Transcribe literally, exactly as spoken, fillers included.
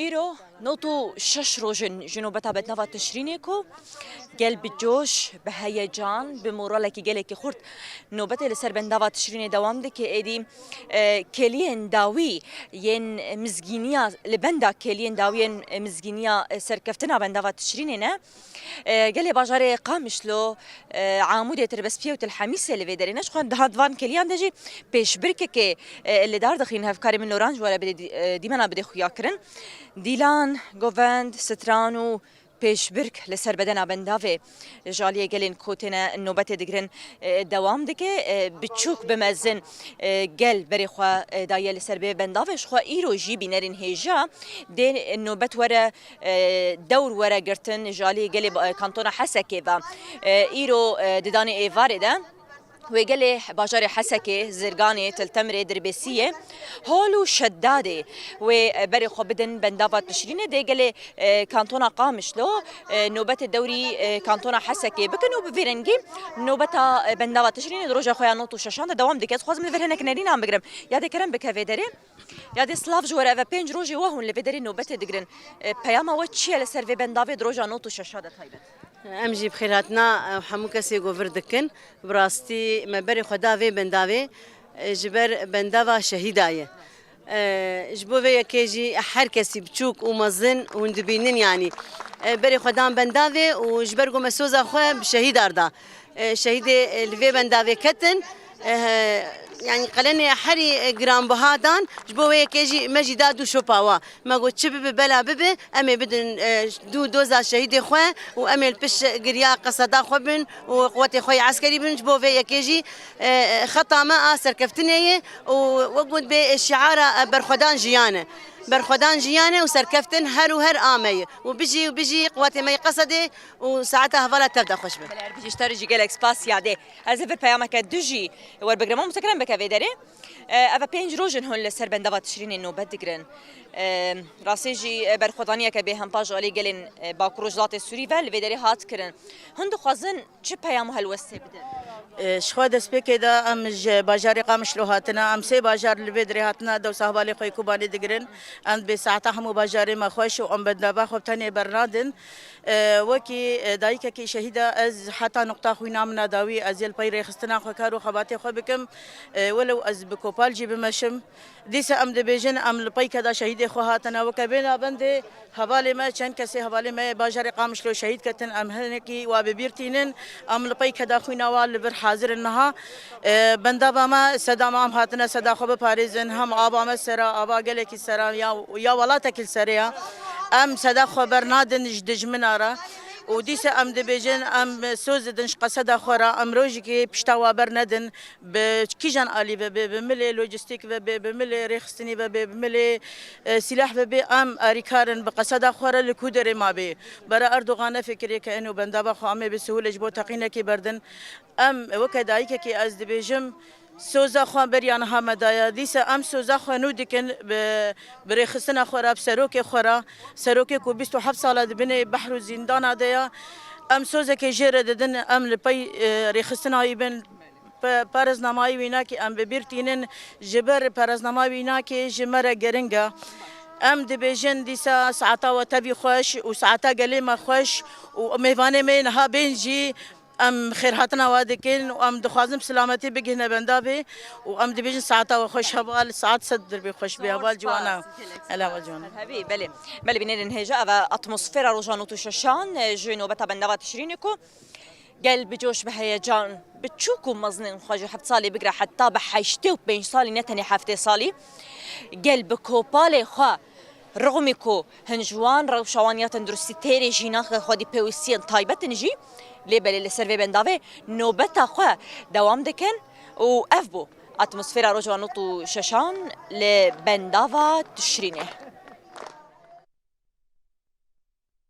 Îro nod û şeş roj in ji nobeta bendava Tişrînê ku gel bi coş, bi heyecan, bi moralekî gelekî xurt nobetê li ser bendava Tişrînê dewam dike. Êdî, e, kêliyên dawî yên mizgîniya, li benda kêliyên dawî yên mizgîniya, e, serkeftina bendava Tişrînê ne. E, gelê bajarê Qamişlo, e, Amûdê, Tirbespiyê û Til Hemîsê li vê derê ne. Ji xwe di van kêliyan de jî pêşbirkekê, e, li dar dixîn. Hevkarê min Loran ji we re bidê dî-, e, dîmena bidê xuya kirin. Dîlan, govend, stran û pêşbirk li ser bedena bendavê ji aliyê gelên ku têne nobetê digirin, e, dewam dike. E, biçûk bi mezin, e, gel berê xwe, e, daye li ser bê bendavê. Ji xwe îro jî bînerên hêja dê nobet were, e, dewr were girtin ji aliyê gelê ba-, kantona Hesekê ve. E, îro, e, di danê êvarê de wê gelê bajarê Hesekê, Zirganê, Tiltemrê, Dirbêsiyê, Hol û Şedadê wê, e, berê xwe bidin bendava Tişrînê, dê gelê, e, kantona Qamişlo, e, nobetê dewrî, e, kantona Hesekê bikin û bi vî rengî nobeta, e, bendava Tişrînê di roja xwe ya nod û şeşan de dewam dike. Ez dixwazim li vir hinek nerînan bigrim. Ya dê kerem bike vê derê. Ya dê silav ji we re, eve pênc rojê we hûn li vê derê nobetê digirin. E, peyama we çi ye li ser vê bendavê di roja nod û şeşa de taybet? Em jî bi xêrhatina, e, hemû kesê govir dikin. Bi rastî me berê xwe da vê bendavê, e, ji ber bendava şehîda ye. E, ji bo vê yekê jî her kesî biçûk û mezin hûn dibînin, yanî, e, berê xwe dan bendavê û ji ber ku me soza xwe bi şehîdar da. E, şehîdê, e, li vê bendavê ketin, e, yanî qelenê herî, e, giranbiha dan, ji bo wê yekê jî me jî da du şopa wa. Me got, çi bibe bela bibe, em ê bidin, e, du doza şehîdê xwe û em ê li pişt giriya qeseda xwe bin û quwetê xwe yê eskerî bin. Ji bo vê yekê jî, e, xeta me a serkeftinê ye û wek got bê, e, şiara, e, berxwedan jiyan e. Berxwedan jiyan e û serkeftin her û her a me ye. Û bijî û bijî quwetê me yê qesedê û saeta hevala tev de xweş be. Belê, her bijî, ji te re jî gelek spas yadê. Ez ê vir peyameke du jî werbigrim, û mutekerem bike vê derê. E, eve pênc roj in hûn li ser bendava Tişrînê nobet digirin. E, rastî jî, e, berxwedaniyeke bêhempa ji alî gelên, e, Bakur Rojhilatê Sûrî ve li vê derê hat kirin. Hûn dixwazin çi peyam û helwestê bidin? E, ji xwe destpêkê de em ji bajarê Qamişlo hatine. Em sê bajar li vê derê hatine, dewsa hevalê xwe yê Kobanê digirin. Em dibê saeta hemû bajarê me xweş û em bendava xwe bi tenê bernadin. E, wekî, e, dayikekî şehîda ez heta nuqta xwîna min a dawî ez ê li pey rêxistina xwe kar û xebatê xwe bikim. E, welew ez bi kopal jî bimeşim. Dîsa em dibêjin, em li peyke de şehîdê xwe hatine. Weke vê navendê hevalê me, çend kesê hevalê me yê bajarê Qamişlo şehîd ketin, em hinekî wa bi bîr tînin. Em li peyke de xwîna wa li vir hazir in niha. E, bendava me, seda me, em hatine seda xwe biparêzin. Hem ava me sera, ava gelekî sera, ya, ya welatekî li serê ya. Em seda xwe bernadin ji dijmina re. Û dîsa em dibêjin, em soz didin ji qeseda xwe re, em rojekê pişta wa bernedin. Bi kîjan alî ve bê, bi milê lojîstîk ve bê, bi milê rêxistinî ve bê, bi milê, e, sîlah ve bê, em arîkar in bi qeseda xwe re li ku derê ma bê. Bere Erdogan nefikiriye ke eno bendava xwe em ê bi sihûlê ji bo teqînekê berdin. Em weke dayikekê ez dibêjim, soza xwe beriya niha me daye. Dîsa em soza xwe nû dikin bi, bi rêxistina xwe re, bi serokê xwe re. Serokê ku bîst û heft sala di binê behr û zîndana de ye. Em sozekê jê re didin, em li pey, e, rêxistina wî bin. Pe-, parêznamayî wî nake em bi bîr tînin, ji ber parêznama wî nake ji me re giring e. Em dibêjin dîsa saeta we tevî xweş û saeta gelê me xweş û mêvanê me yê niha bên jî em xêrhatina we dikin û em dixwazin bi silametî bigihine bendavê û em dibêjin saeta we xweş heval, saet sed dirbê xweş bê heval ciwana. Hela heval ciwana. Hevî, belê. Belê bînerên hêja, eve atmosfera roja nod û şeşan, e, ji nobeta bendava Tişrînê ku gel bi coş, bi heyecan, biçûk û mezinên xwe ji heft salî bigire heta bi heştê û pênc salî, ne tenê heftê salî, gel bi kopalê xwe rixmî ku hin ji wan rewşa wan ya tenduristî têrê jî naxe xwedî pêwîstiyên taybet in jî, lê belê li ser vê bendavê nobeta xwe dewam dikin û ev bû atmosfera roja nod û şeşan li bendava Tişrînê.